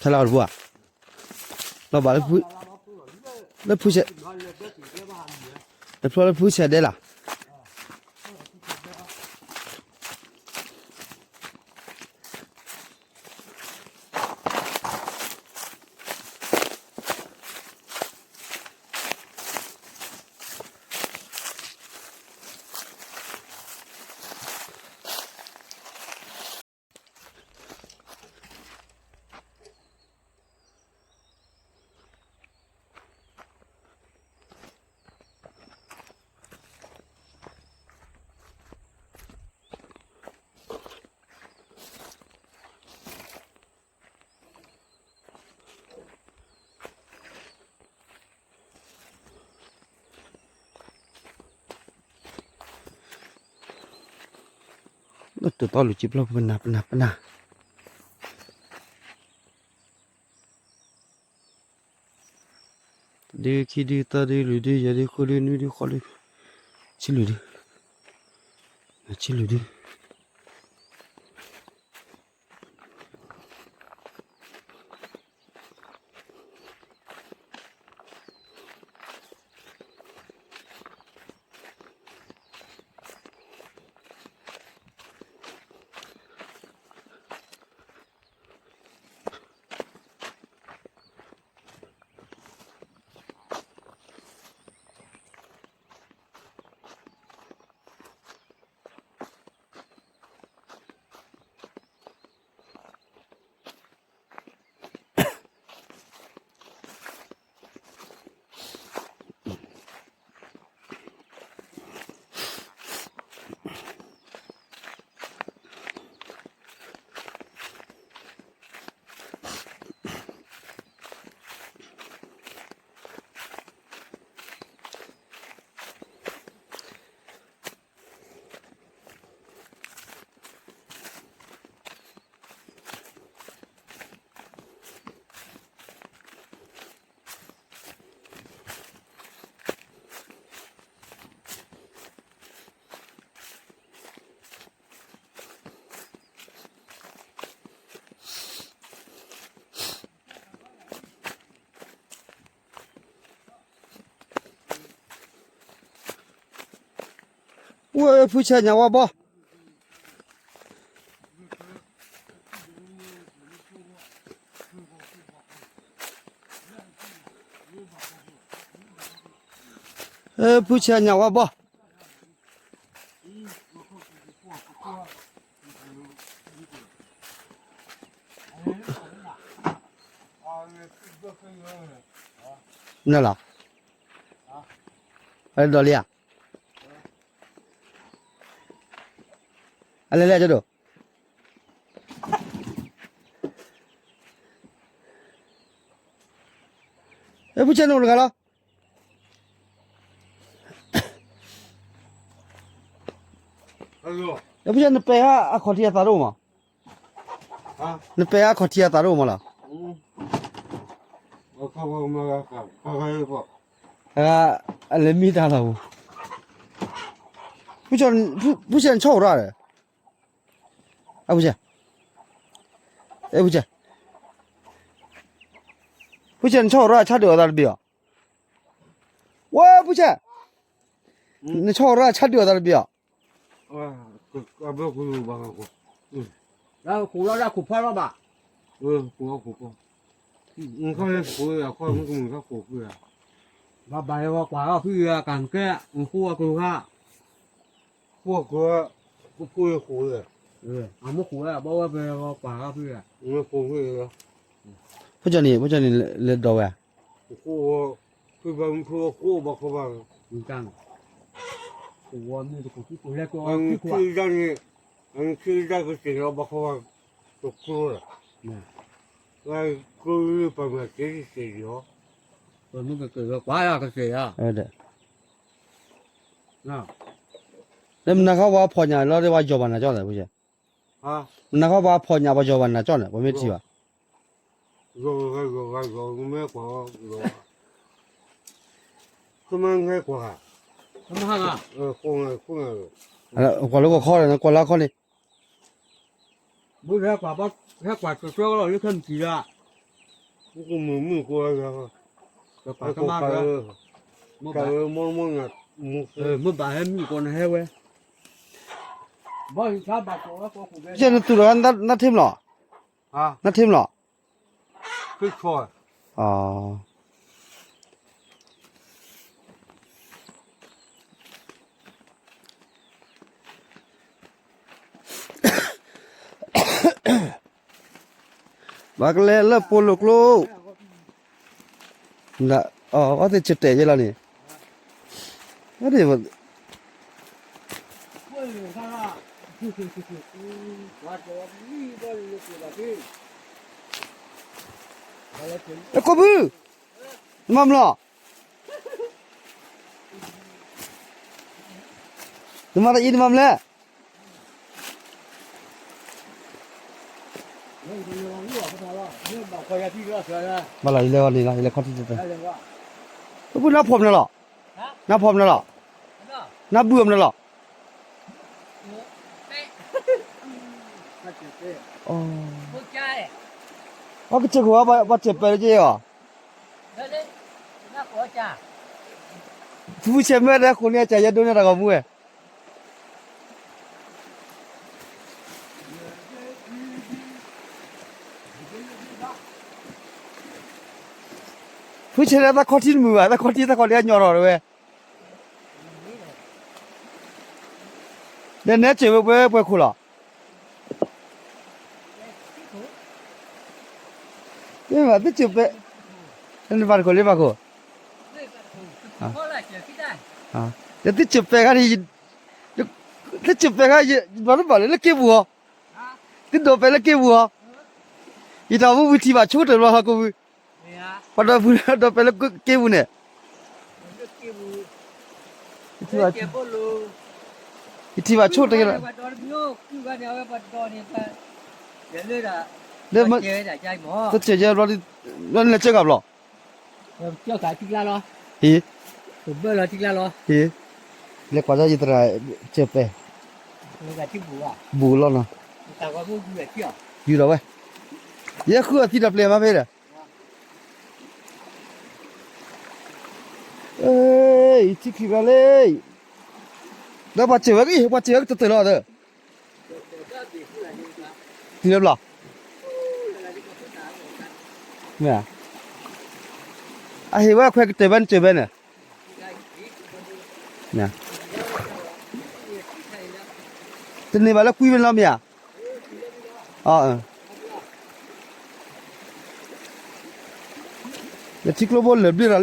ထဲလီၤတပူၤဧါ, လီၤဘၣ်လၢဖု, လၢဖုဆဲး, လၢဖျီလၢဖုဆဲးဒဲလၢ်. လၢတတီလူၤကံပျီပနၢ်ပနၢ်ပနၢ်, တဒုခံဒုသၢဒုလွံၢ်ဒုယဲၢ်ဒုဃုဒုနွံဒုဃိးဒု, ဆံလွံၢ်ဒု, ဆံလွံၢ်ဒု. ဝဲဖုဆဲးညၣ်ဝါဘီ, ဖုဆဲးညၣ်ဝါဘီ, နလီၤ, အဒိးလံဧါ, အလဲၤလဲၤကဒိၣ်, ဖုဆဲးနအိၣ်တဂၤလီၤ. ဖုဆဲး နပဲာ်ဟါအခီၣ်ထံးအသးတအိၣ်မး, နပဲာ်ဟါအခီၣ်ထံးအသးတအိၣ်မးလီၤ. အဂၤအလဲၤမံတၢ်လီၤပူၤ, ဖုဆဲး နဆီၣ်အိၣ်ရၣ်ဒီး, ဖုဆဲး, ဖုဆဲး, ဖုဆဲး နဆီၣ်အိၣ်ရၣ်ဆါဒုးအသးတဘ့ၣ်အီၤ, ဝဲဖုဆဲး, နဆီၣ်အိၣ်ရၣ်ဆါဒုးအသးတဘ့ၣ်အီၤ, လၢခိၣ်လီၤလၢခိၣ်ဖီလီၤဘၣ်, ခိၣ်ဖီ, နခီလၢခိၣ်အခီမုၢ်ကမုၢ်ခီခိၣ်ဖု, ဘၣ်ဘၣ်ယဝဲကွၢ်လီၤဖုယကၢ်ကဲ, နဃိအကလုၢ်ခါ, ဃိအကလုၢ်, ဃိအဃိ, အမ့ၢ်ဃိဝဲဘၣ်ဝဲပကွၢ်လီၤဖု, ဃိဖု, ဖုကၠီန့ၣ် ဖုကၠီန့ၣ် လဲၤဒိးဝဲ, ဃိ, ဖုဘၣ်မုၢ်ဖုအဃိဘၣ်ဃိဘၣ်, ဃိဝဲမ့ၢ်တခိၣ်ဖုခိၣ်လဲၤကီး, အနခံဒၣ်န့ၣ်, အနခံဒၣ်ကစ့ၢ်လီၤဘၣ်ဃိဘၣ်, တကျိလီၤ, ကျိလၢပှၤမၤကဲစ့ၢ်လီၤ, ပမ့ၢ်ကက့ၤလီၤကွၢ်လၢကစ့ၢ်ဧါ, လၢမနၤခီပှၤဖီၣ်ညၣ်လီၤ တဲပှၤယီၤဘၣ်နၤကၠီၣ်န့ၣ် ဖုကၠီ, မနၤခီပှၤဖီၣ်ညၣ်ပှၤယီၤဘၣ်နၤကၠီၣ်န့ၣ် ပှၤမ့ၢ်ထံၣ်ဘၣ်, ယီၤဂၤယီၤဂၤယီၤ မ့ၢ်ကွၢ်, ခမ့ၢ်ကွၢ်, ကွၢ်လၢကီၢ်ခီဒီး ကွၢ်လၢခီန့ၣ်, ဘုဟဲကွၢ်, ဟဲကွၢ်တြီလီၤလၢခဲမုၢ်ကံၤလၢ, မုၢ်မုၢ်ကိးဂၤ, ကးအၢ, မုၢ်ဘၣ်ဟဲမုၢ်ကိးနဟဲဝဲ, နသူၣ်ဒီးနထ့မလီၤ, နထ့မလီၤ, ပှၤကလဲၤလၢပိာ်လိာ်ကျိ, အီၣ်သ့ၣ်ဆၢတဲာ်ယဲလီၤန့ၣ်, အခိၣ်ဘု, နမၤမလီၤ, နမၤတအံၤနမၤမလဲၣ်. ဘၣ်လီၤ ယလဲၤအီၤန့ၣ်လီၤ ယလဲၤခီထံတၢ်, ပပုၢ်နဖီၣ်မနုၤလီၤ, နဖီၣ်မနုၤလီၤ, နဘုၣ်အီၤမနုၤလီၤ, အကစၢၢ်ခိၣ် ပှၤစၢၢ်ပဲာ်လၢက့ၤအီၤ, ဖုဆဲးမ့ၢ်ဒၣ်ဃိးလံအစၢ်ယဲဒိးန့ၢ်တၢ်ဂီၤမူဝဲ ဖုဆဲးလၢသးခီထံတမုာ်ဘၣ် သးခီထံသးခီလံအညီထီၣ်တဝဲ, ဒီးနဲစၢၢ်ဝဲပှဲၤပှဲၤခိၣ်လီၤ, သုစၢၢ်ပဲာ်, ဘၣ်တခိၣ်လံဘၣ်ခိၣ်, ဒီးသုစၢၢ်ပဲာ်ခါန့ၣ်, သုစၢၢ်ပဲာ်ခါ ယဘျီတဘၣ်လၢလၢက့ပူၤအီၤ, သုဒိးပဲာ်လၢက့ပူၤအီၤ, ယတၢ်မူဝံၤထံၣ်ဘၣ်ဆိကတၢၢ်ဘျီလီၤကိးပူၤ, ပှၤဒီပုၢ်ဒိးပဲာ်လၢက့ပူၤန့ၣ်, ယထံၣ်ဘၣ်ဆိကတၢၢ်လီၤ, လၢ, တစၢၢ်ယဲဘျီ, ဘျီန့ၣ်လဲၤစၢၢ်ကဘျီ ဟ့ၣ်, ဟ့ၣ်, လဲၤကွၢ်ဒၣ်ယသရၣ်စၢၢ်ပဲာ်, ဘူးလီၤနီၤ, ယူၤလီၤဝဲ, ယဲဃုအီၤသံတၢ်ပျဲၤမးဖဲဒီး, ယထံၣ်ခံဘျီလံ, ဒီးပှၤစၢၢ်ဝဲက့ၤ ပှၤစၢၢ်ဝဲကတၢၢ်လီၤဒီး တုၤလၢဘျီ, မ့ၢ်, အဟ့ၣ်ဝဲခွဲးကတၢၢ်ဘဲနစၢၢ်ဘဲန့ၣ်, တန့ၢ်ဘၣ်လၢကွံမ့ၢ်လီၤမ့ၢ်ဧါ, အၢ, ယထံကျိဖိလၢာ်ဘျ့ၣ်လီၤလံ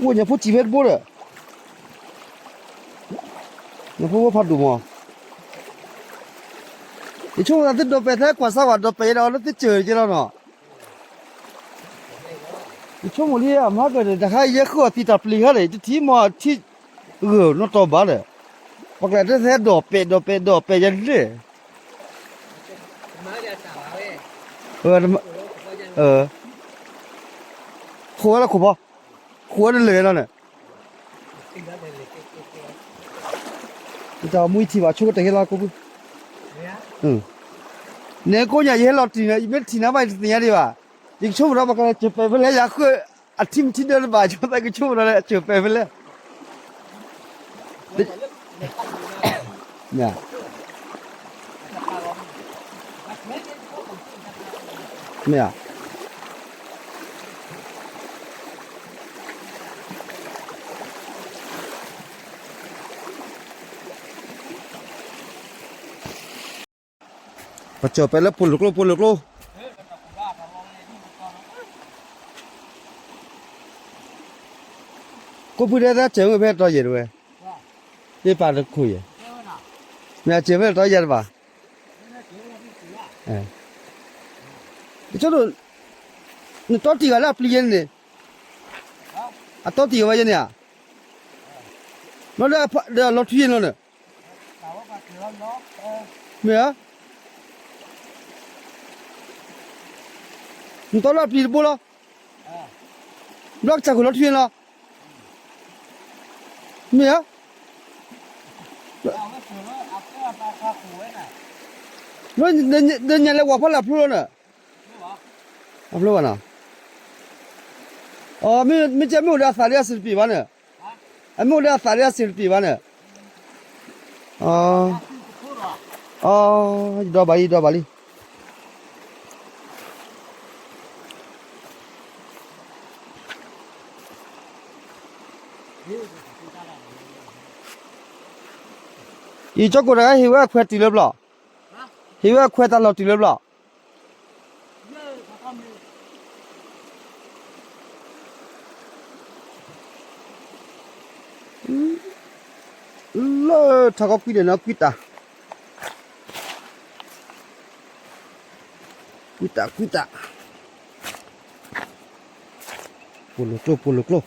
အိၣ်ညၣ်ဖိစံာ်ဖဲတဘိဒီး, ညၣ်ဖိဝဲဖးဒိၣ်မး, ယဆိကမိၣ်သးသုဒိးပဲာ်သဲကွၢ်စၢ်ဝဲဒိးပဲာ်ယဲဒီးအီၤလၢသုစၢၢ်က့လီၤနီၤ, ယဆိကမိၣ်လံအမၤကၢၢ်န့ၣ် တခါယဲဃုအီၤသံတၢ်ပျံၤခါန့ၣ် တထံၣ်မီၢ်ထံၣ်, ဂၢၢ်နီၢ်တီၢ်ဘၣ်ဒီး, ပှၤကလဲၤတသဲဒိးပဲာ်ဒိးပဲာ်ဒိးပဲာ်ယဲလၢာ် ဃိးဝဲလၢခိၣ်ဖီ, ဃိးဝဲလၢလၢာ်လီၤန့ၣ်, တၢ်မူယထံၣ်ဘၣ်ဆိကတၢၢ်ဟ့လီၤကိးပူၤ, န့ၣ်ကိးညါယဟဲလီၤတံၢ်န့ၣ် ယမ့ၢ်တထံၣ်နၤဘၣ်ယတသ့ၣ်ညါဒံးဘၣ်, ယကဆိကမိၣ်ဒီးပှၤကလဲၤစၢၢ်ပဲာ်ဖဲလဲၣ် ယၤဃုအထံမထံဒၢတဘၣ် ယသးကဆိကမိၣ်ဒီးလဲၤစၢၢ်ပဲာ်ဖဲလဲၣ် မ့ၢ်ဧါ, ပစၢၢ်ပဲာ်လၢပိာ်လိာ်ကျိ ပိာ်လိာ်ကျိ, ကိးပူၤဒဲးသးစၢၢ်ဝဲဖဲတီယဲၢ်တဝဲ, ယပာ်တခိၣ်ယဲၢ်, မ့ၢ်အစၢၢ်ဖဲတီယဲၢ်တဘၣ်, တဆိဒိၣ်, နတီတံၢ်ဂၤလၢအပျံၤယဲန့ၣ်, အတီတံၢ်ဂၤဝဲယဲန့ၣ်ဧါ, ဘျီဒီးလီၤထွံယဲန့ၣ်လီၤန့ၣ်, မ့ၢ်ဧါ, နတီလၢအပျံၤတဘိလီၤ, ဘျီကစၢ်ခိၣ်လီၤထွံယဲလီၤ, မ့ၢ်ဧါ, အဝဲစၢၢ်လၢအပၢအပၢ်ခွါခိၣ်ဝဲဒၣ် ဒီးညါလဲၤဝၤဖီလာ်ဖျိလီၤန့ၣ်, အဖျိဘၣ်နီၤ, အမ့ၢ်ကဲမ့ၢ်အိၣ်ဒီးအသးလၢအစံးတပ့ၤဘၣ်န့ၣ်, အမ့ၢ်အိၣ်ဒီးအသးလၢအစံးတပ့ၤဘၣ်န့ၣ်, အ, ယဒီဘၣ်လံ ယဒီဘၣ်လံ. ယကၠီကိၣ်တဂၤဟ့ၣ်ဝဲအခွဲးတုၤလၢဘျီ, ဟ့ၣ်ဝဲအခွဲးတၢ်လီၢ်တုၤလၢဘျီ. လၢထးခီကွံဒဲးန့ၣ်ကွံတၢ်, ကွံတၢ်ကွံတၢ်, ပိာ်လိာ်ကျိ ပိာ်လိာ်ကျိ.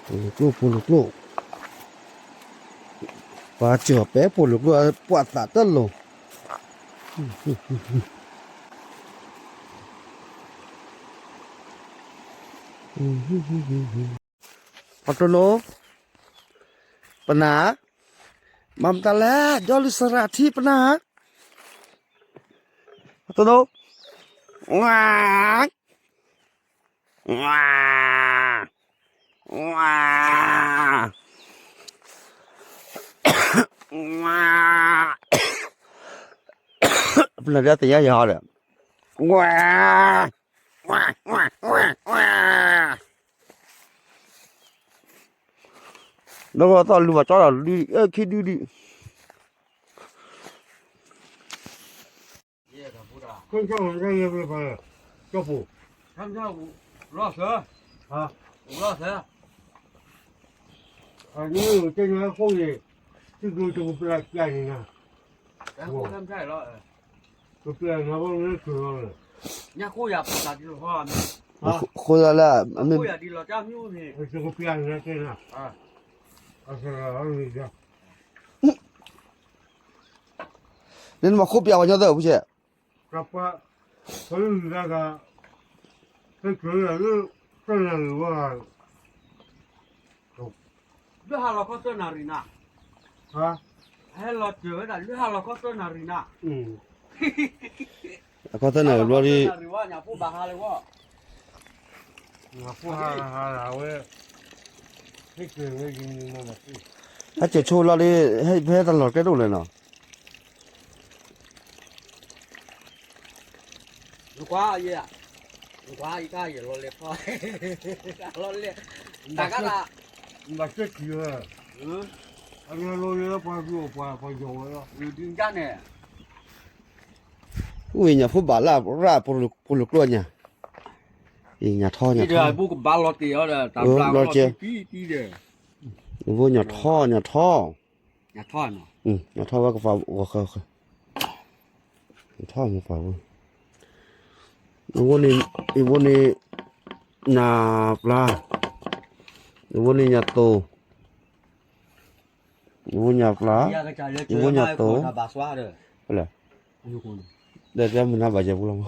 ပိာ်လိာ်ကျိ ပိာ်လိာ်ကျိ, ပှၤစၢၤပဲပိာ်လိာ်ကျိ ပှၤသးတလိၤ. ပှၤတိၢ်နိ, ပနၢ်, မၤမတၤလဲၣ် ဒီလုၢ်စရၣ်ထံပနၢ်, ပှၤတိၢ်နိ, ဝါ, ဝါ, ဝါ, ဝါ, ပနၢ်ဒ်သ့ၣ်ညါယၤဟီဒီး, ဝါ, ဝါ, ဝါ, ဝါ, ဝါ. ဒီးသီၣ်လူၤဘၣ်ကၠီဒီးဒုး, ခံဒုဒုး, ခၢၣ်ဆၣ်, လီၤသၢ, လီၤသၢ, အန့ၣ်တဲညါဃိန့ၣ်, သုကတကပျၢ်န့ၣ်နၤ, ကပျၢ်နၤဘၣ်မ့ၢ်ကၢၤလီၤ, ညၣ်ဃိယၤပတၢ်ဒ်လီၤ, ဃိယၤလၢ, ကပျၢ်နၤတဲနၤ, န့ၣ်နမၤဃိပျၢ်ဝဲညီသၢဖုဆဲး, ပှၤလၢဂၤ, ဟဲကၢၤလၢသၢနၣ်ရံၣ်ဝဲ, လၢဟါလီၤခီသၢနၣ်ရံၣ်နၤ, ဟဲလီၤစၢၤဝဲဒၣ်လၢဟါလီၤခီသၢနၣ်ရံၣ်နၤ, ခီသၢနၣ်ရံၣ်ဘျီဒ်, ညၣ်ဖိဘၣ်ဟါလၢဝဲ, ဟဲကၢၤဆိလီၤဒ်, ဖဲတၢ်လီၢ်ကျဲဒိၣ်လဲၣ်နီၤ. နကွၢ်ယဲ, နကွၢ်ယတၢ်ယလီၤလဲၤထီၣ်, လီၤလဲၤ, တၢ်ကါတၢ်, ဘၣ်စဲကံၤဝဲ, အလီၤလဲၤပှၤကပှၤပှၤယီၤဝဲလီၤ, ဒုးကါန့ၣ်, အိၣ်ညၣ်ဖိဘၣ်လၢရၣ်ပိာ်လိာ်ကျိညါ, ညၣ်ထီညၣ်ထီ, ဘူကဘၣ်လီၤတ့ၢ်အီၤဒီး, တၢ်ဘျၣ်လီၤတ့ၢ်ပံတံဒီး, ညၣ်ဖိညၣ်ထီညၣ်ထီ, ညၣ်ထီဝဲကပၤဂီၤဃၢၤ, ညၣ်ထီမပၤဝဲ, အဝဲန့ၣ်, အဝဲန့ၣ်, ညၣ်ပျၢ်, အဝဲန့ၣ်ညၣ်သိၣ်, အဝဲညၣ်ပျၢ်, အဝဲညၣ်သိၣ်, ဖဲလဲၣ်, ဒီးတဲမုၢ်နၤဘၣ်ယဲၢ်ပူလီၤမး,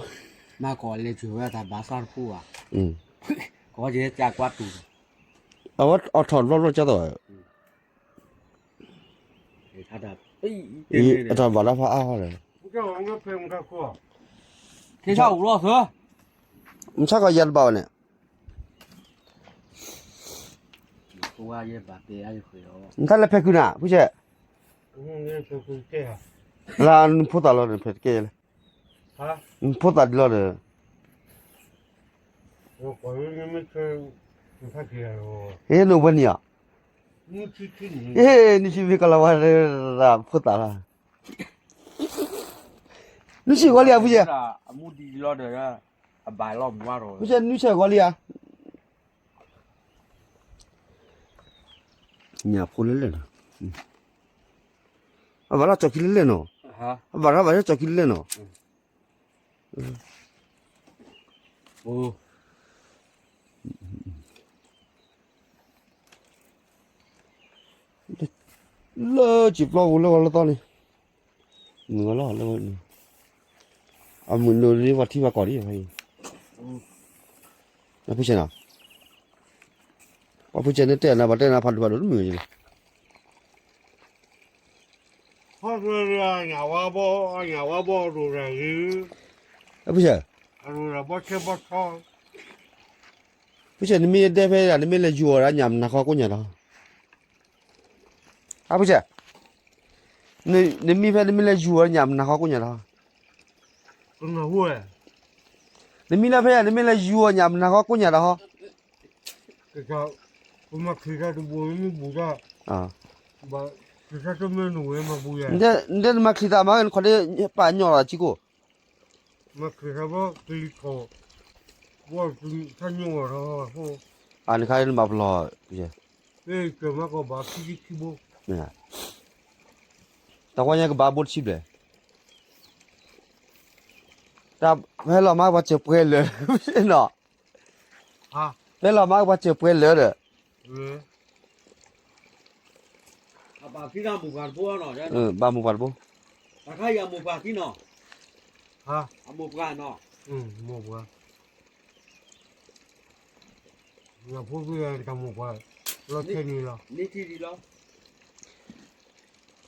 မၤကီးလဲၤစၢၤဝဲတၢ်ဘၣ်ဆၣ်တဖုဘၣ်, ကီးကကွၢ်တူၢ်, အဝဲအီၣ်ထီၣ်ဘျီဘျီကၢ်သိး, အတၢ်ဘၣ်လၢဖးအါဃီဒီး, မဆါကီးယၤတဘၣ်ဝဲန့ၣ်, မဆါလဲၤဖဲကုၢ်နၤ ဖုဆဲး, လၢနဖိသၣ်လီၤန့ၣ် ဖဲတကဲလဲၣ်, နဖိသၣ်ဒ်လီၤဒီး, ဟဲနအိၣ်ဝဲန့ၣ်ဧါ, နုၢ်ဆံမ့ၢ်ကလီၤဝဲ, ဖိသၣ်လီၤ, နုၢ်ဆံဂီၤလံဧါ ဖုဆဲး, ဖုဆဲးနုၢ်ဆံဂီၤလံဧါ, ညၣ်ဖိလဲၣ်လဲၣ်နီၤ, အဘၣ်လၢကၠီခံလဲၣ်လဲၣ်နီၤ, ဘၣ်ထီၣ်ဘၣ်ထီၣ်ကၠီၤခံလၢာ်နီၤ, လၢစံာ်ပျီပူၤလၢဝဲလၢသီန့ၣ်, မုာ်ဝဲလီၤလၢ, အမုာ်ဒိၣ်ဒ်ပှၤထံပှၤကီၢ်ဒ်ဖဲအံၤ, ဖုဆဲးနီၤ, ပှၤဖုဆဲးန့ၣ်တဲနၤ ပှၤတဲနၤဖးဒိၣ်ဖးဒိၣ်တမုာ်န့ၣ်လီၤ. ဖုဆဲး, ဖုဆဲး, နမံဖဲနမ့ၢ်လဲၤယူၤအီၤဒီးညၣ်မနၤဃီကိးညၣ်လီၤ, ဖုဆဲး, နမံဖဲနမ့ၢ်လဲၤယူၤအီၤညၣ်မနၤဃီကိးညၣ်လီၤ, နမံလၢဖဲယၤ နမ့ၢ်လဲၤယူၤအီၤညၣ်မနၤဃီကိးညၣ်လီၤ, နတဲနမၤချံသးမၤဂ့ၤနခီဒ့ၣ်ပာ်ညီၣ်လီၤစ့ကိၣ်, မၤချံသးဘၣ်ကလံၤထီၣ်, နခါနမၤပလီၢ်, တၢ်ဝဲညါကဘၣ်ဘိတဆံဘျဲၣ်, တၢ်ဖဲလီၤမၤပှၤစၢၤပှဲၤလၢာ်နီၤ, ဖဲလီၤမၤပှၤစၢၤပှဲၤလၢာ်ဒီး ဘၣ်မိၢ်ပှၢ်တဘိ, တၢ်ခါအံၤအမိၢ်ပှၢ်ခံနီၤ, အမိၢ်ပှၢ်နီၤ,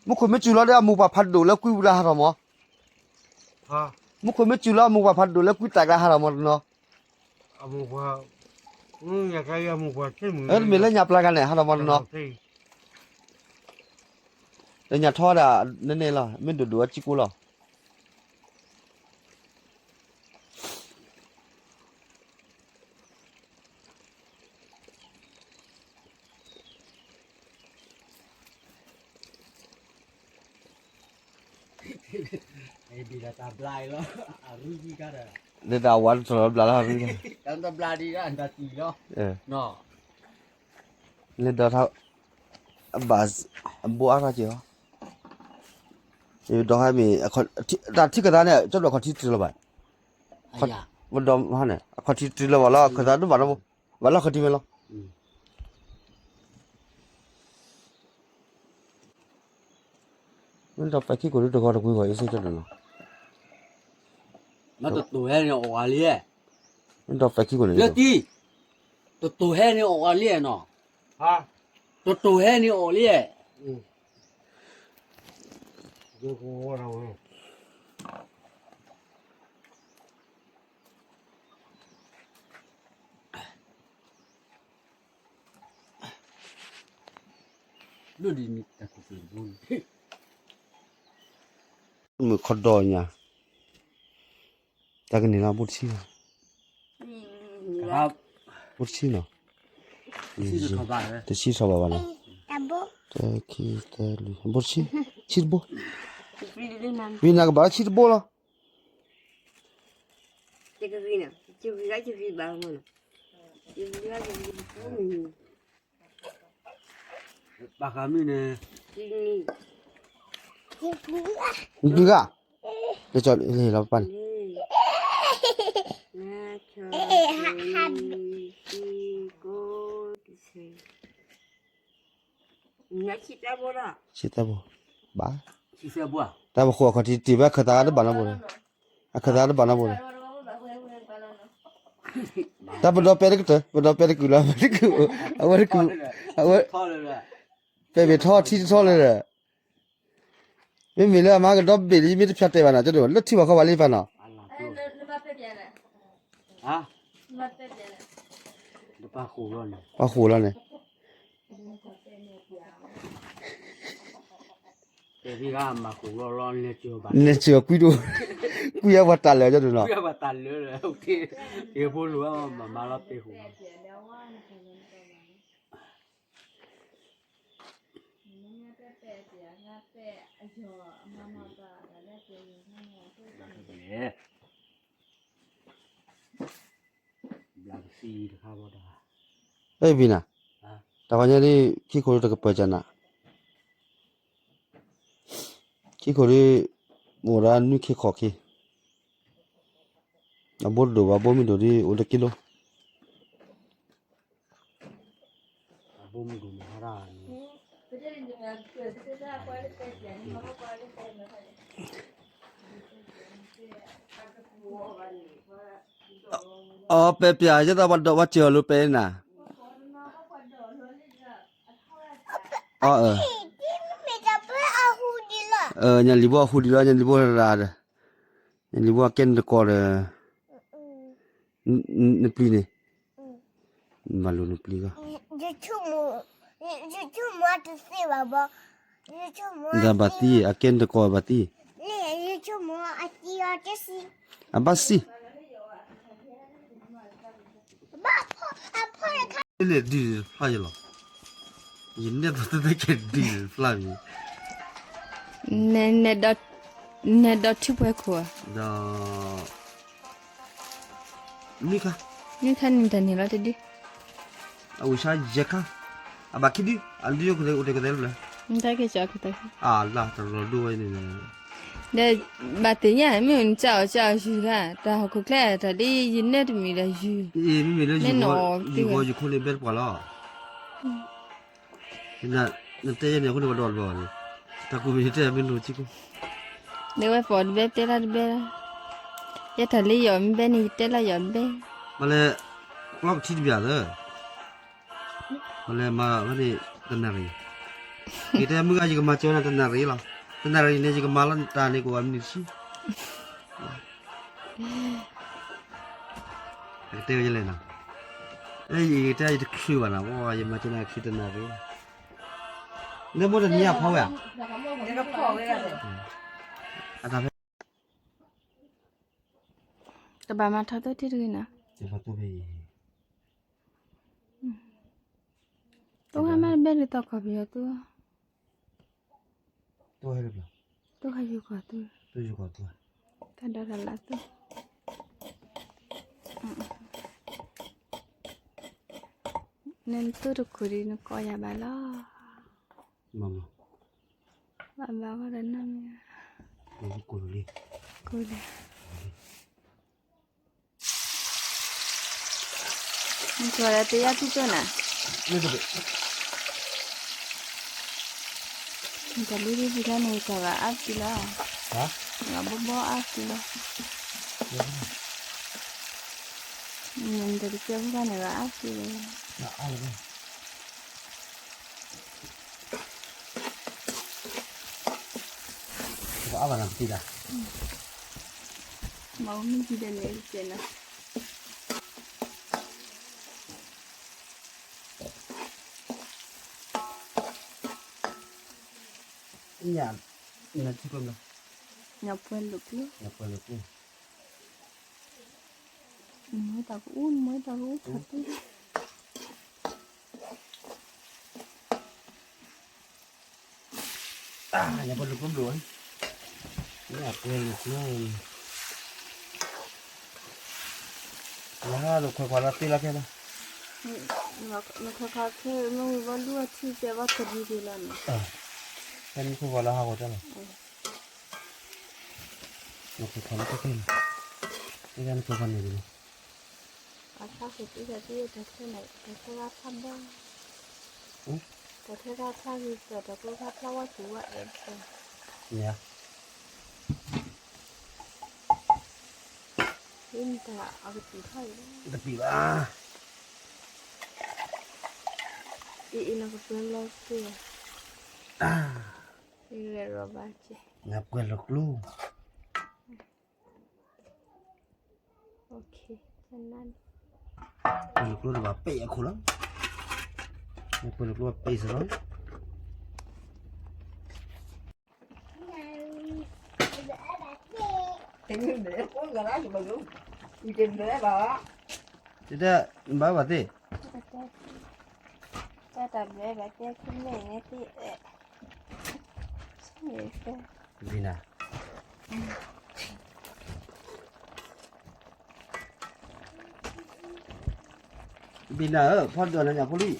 မုၢ်ခွံမ့ၢ်စူၤလီၤဒီးအမိၢ်ပှၢ်ဖးဒိၣ်လၢကွံဝံၤလၢဟးထီၣ်မး, မုၢ်ခွံမ့ၢ်စူၤလီၤအမိၢ်ပှၢ်ဖးဒိၣ်လၢကွံတၢ်ကဟးထီၣ်မးတနီၤ, မ့ၢ်လၢညါပျၢ်ဂၤန့ၣ် ဟးထီၣ်မးတနီၤ, လၢညါထီဒၣ်နန့ၣ်လီၤ မ့ၢ်ဒိၣ်ဒိၣ်အစ့ကိၣ်လီၤ. ဒ်တၢ်ဝါတထီၣ်ဘျါလီၤ, လၢဒီးထီၣ်, ဘၣ်, အဘိအါထီၣ်က့ၤအီၤ, ဒီးဟဲမ့ၢ်, တၢ်ထံခၢၣ်သးန့ၣ် ကၠီဒွးခီၣ်ထံတတုၤလၢၤဘၣ်, ဝဲဒီးဟါန့ၣ် အခီၣ်ထံတတုၤလၢၤဘၣ်လီၤ ခၢၣ်သးတဘၣ်နီတဘိ, ဘၣ်လီၢ်ခီၣ်ထံမ့ၢ်လီၤ. မ့ၢ်ဒီးပဲာ်ခံခိၣ်ဒုတဂီၤတကွံဂီၤအ့ၣ်စ့ၣ်ကၠီဒိၣ်နီၤ, တတိၤဟဲန့ၣ်အီၣ်ဂၤလံ, မ့ၢ်ဒီးပဲာ်ခံခိၣ်န့ၣ်, တတိၤဟဲန့ၣ်အီၣ်ဂၤလံနီၤ, တတိၤဟဲန့ၣ်အီၣ်လံ. မုၢ်ခီဒီညါ, တၢ်ကန့ၢ်လီၤ ဘိၣ်တဆံလီၤ, ဘိၣ်တဆံနီၤ, တဆံထီၣ်ဘၣ်ဘၣ်နီၤ, တၢ်ခံသၢလွံၢ် ဘိၣ်တဆံ, ဆံတဘိ, ဝံၤနၤကဘၣ်လၢဆံတဘိလီၤ. ဘၣ်ဃးမုၢ်န့ၣ်, နဒုးဂၤ, လၢလီၤပပၢ်န့ၣ်, ဆံတဘိ, ဘၣ်, တၢ်ပဃိအခီၣ်ထံးတ့ၢ်ဝဲအခၢၣ်သးတဘၣ်နီတဘိ, အခၢၣ်သးတဘၣ်နီတဘိ, တၢ်ပဒီပဲတကတၢၢ် ပဒီပဲတကုာ်လီၤ, အဝဲတကုာ်, အဝဲ, ပဲဘ့ၣ်ထီၣ်ထံတထီၣ်လၢၤဒီး, မ့မ့ၢ်လၢအမၤကဒီဘ့ၣ်လံ မ့ၢ်တဖျါတဲာ်ဘၣ်နီၤ ကၠီဒိၣ် လၢထံဘၣ်ခီဘၣ်လံပၢ်နီၤ, ပှၤဃိာ်လီၤန့ၣ်, နဲၣ်စၢၤကွံဒိၣ်, ကွံယါပှၤတၢ်လၢာ်ကၠီဒိၣ်နီၤ, ဘျးကသံတခါဘၣ်ဒီး, အဲၣ်ဘံနၤ, တၢ်ပှၤညါဒ် ခံခိၣ်ဒ်တကပၢၤကနၤ, ခံခိၣ်ဒ်, အိၣ်ဒၣ်နွံခ့ခီၣ်ခ့, အဘိတဒိၣ်ဘၣ် ဘိမ့ၢ်ဒိၣ်ဒီး အိၣ်တကံလိ, အီ ပဲပၠး ယသးပှၤဒိးဝဲစၢၤအီၤလၢပဲနၤ, အီ ညၣ်လံၤဘိအဟူဒံးလီၤ ညၣ်လံၤဘိရၤဒီး, ညၣ်လံၤဘိအကဲနတကိးဒီး, နပျံၤန့ၣ်, မၤလိနပျံၤဂီၢ်, ဒီးဘၣ်သံ အကဲနတကိးဘၣ်သံ, အဘၣ်စံၣ် န့ၣ်ဒုးဖျါယလီၤ, ယနဲၣ်သီတသ့ကဲဒုးဖျါမံၤ, နဲဒီးထံပှဲၤခိၣ်ဧါ, ဒီး နွံခါ, နွံခါန့ၣ်တၢ်န့ၣ်လီၤတဒု, အဝံၡါယဲၢ်ခါ, အဘၣ်ခံဒု, အဒုအိၣ်တ့ၢ်ကသဲလၢ, အလၢတရီၤဒိၣ်ဝဲန့ၣ်, ဒီးဘၣ်သ့ၣ်ညါ မ့ၢ်နကၢ်အီၤကၢ်အီၤယုၤဂၤ, တၢ်ဟီၣ်ခိၣ်ချၢတၢ်ဒ်ယနဲၣ်တမံၤဒီးယုၤ, မ့မ့ၢ်လၢယုၤဂီၤယခိၣ်န့ၣ်ဘဲတပှၢ်လီၤ နတဲယဲန့ၣ် အဃိန့ၣ် ပှၤဒိးတဘၣ်ဘၣ်န့ၣ်, တၢ်ကူၣ်မ့ၢ်တဲမ့ၢ်လိၤစ့ၢ်ကီး, ဒ်ဝဲပှၤတဘဲတဲလၢတဘဲ, ယတၢ်လၢယီၤမ့ၢ်ဘဲန့ၣ် ယတဲလၢယီၤတဘဲ, မ့ၢ်လဲၣ်, ကျီကထံတဘၣ်သၢ, မ့ၢ်လဲၣ်မၤဝဲန့ၣ် တနၣ်ရံၣ်, ယတဲမုၢ်ဂၤယကမၤစၢၤနၤတနၣ်ရံၣ်လီၤ, တနၣ်ရံၣ်န့ၣ် ယကမၤလီၤတၢ်န့ၣ်ကအိၣ်ဝဲမံးနံးတဆံ ကတဲဝဲယလဲၣ်နီၤ, ယကတဲယတချုးဘၣ်နီၤ, ယမၤကနၣ်ချုးတနၣ်ရံၣ်, နမိၢ်တနံၤအဖီဝဲဧါ, အတၢ်ဖဲ, တဘၣ်မၤထီၣ်သိထံတဂ့ၤနီၤ, သိဟါမးတဘဲဒ်သိးကီၢ်ပယီၤသိ သိဟါယူၤကီၢ်သူ, တၢ်ဒီးတၢ်လၢ်သူ, နသူတခိၣ်ဒ်နကိးယၤဘၣ်လီၤ, ဘၣ်ဘၣ်ဝဲဒီးနီၢ်မ့ၢ်, ကိၢ်လံ, ကိၢ်လံ. နကွၢ်လၢတယါဖုကၢနၤ, နတၢ်လံၤဒ်ဖုခါန့ၣ် တၢ်ဂၤအါကံလီၤ, ဂၤဘီဘီအါကံလီၤ, နတၢ်တကဲဖုခါန့ၣ် ဂၤအါကံလီၤ. မၤမုၢ်ကံဒဲးန့ၣ်ကဲနၤ, ညၣ်ပှဲၤလိာ်ကျိ, ညၣ်ပှဲၤလိာ်ကျိ, မ့ၢ်တၢ်ကအူ, မ့ၢ်တၢ်ကအူ, ညၣ်ပှဲၤလိာ်ကျိဘျီ, ညၣ်ပှဲၤလိာ်ကျိ, လၢနခွဲးခွါလၢသ့လီၤခဲလၢာ်, နခွဲးခွါခဲ မ့ၢ်ဝံၤဘီလူအထံတဲဘၣ်တဒ်ဒ်လီၤန့ၣ်, ဖဲနခွဲးခွါလၢဟးဂီၤတၢ်လီၤ, နခွဲးခွါလၢခဲခဲလီၤ, နခွဲးခွါန့ၣ်န့ၣ်, အဖျါဃုာ်သံသးသံ တၢ်ခဲန့ၣ် တၢ်ခဲဂၤဖျါဘၣ်, တၢ်ခဲဂၤဖျါဂ့ၤ တၢ်ကျိဂၤဖျါဝဲက့ၤဝဲအဲၣ်, မ့ၢ်တၢ်အကပံာ်ထီၣ်အံၤ, တပံာ်ဘၣ်, အံၤအံၤ နကပှဲၤလီၤက့ၤ, လဲၤရီၤဘၣ်က့ၤ, နပှဲၤလီၤကျိ, ပှဲၤလီၤကျိတဘၣ်ပ့ၢ်အခိၣ်လီၤ, ပှဲၤလီၤကျိပ့ၢ်စ့ၢ်လီၤ. တဲ, ဘၣ်ဘၣ်သ့ၣ်, တၢ်ဘျဲဘၣ်တဲခံမ့ၢ်န့ၣ်သ့ၣ်, ဘံနၤ, ဘံနၤဧၢ, ဖီဒိၣ်နၤညၣ်ဖိလံ,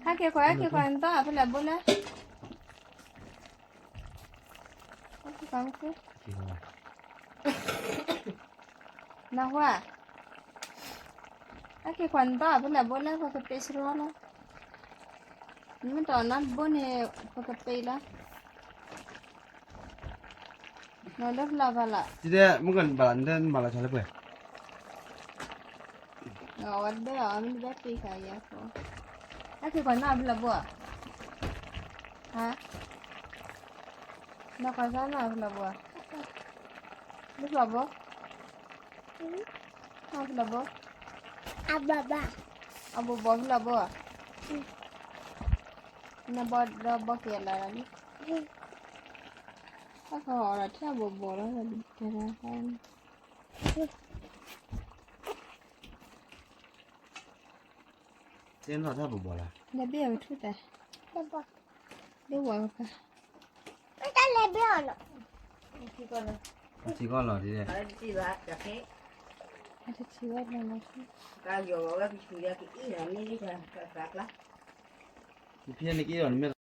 ဟဲက့ၤခွါ, ဟဲက့ၤခွါ, နသီအဖဲလဲၣ်ဘိလဲၣ်. နၢ်ဟူဧါ, အက့ၤကွၢ်နဘၣ်ဖဲလဲၣ်ဘိလဲၣ် ပကပ့းစရီလီၤ, နမ့ၢ်တအီၣ်နၤတဘိန့ၣ် ပကပ့းလီၤ, နလၢဖျါဘၣ်လီၤ, မုၢ်ကနဘၣ်လီၤ နမၤလီၤဆီလၢပှဲၤ အဝဲတဘၣ်အီၤ မ့ၢ်တဘၣ်ပ့ၤဃာ်ယၤဖိ, အက့ၤကွၢ်နၢ်ဖဲလဲၣ်ဘိဧါ, ဟါ, နကွၢ်စၢ်နၢ်ဖဲလဲၣ်ဘိဧါ, လၢဖျါဘိ, နၢ်ဖဲလဲၣ်ဘိ, အဘီဘီဖဲလဲၣ်ဘိဧါ, နဘီဒီးဘီက့ၤအလၢလံ, တၢ်ခီအီၤဒီးထၢဘိဘိလီၤ, တဲနီၢ်ထၢဘိဘိလီၤ, လၢဘ့ၣ်အဝဲထူၣ်တၢ်, ဘ့ၣ်ဝဲဝဲခါ, ထံကီၢ်လီၤ, အတထံဝဲလီၤလီၤ, ဖဲန့ၣ်က့ၤဒီးနမ့ၢ်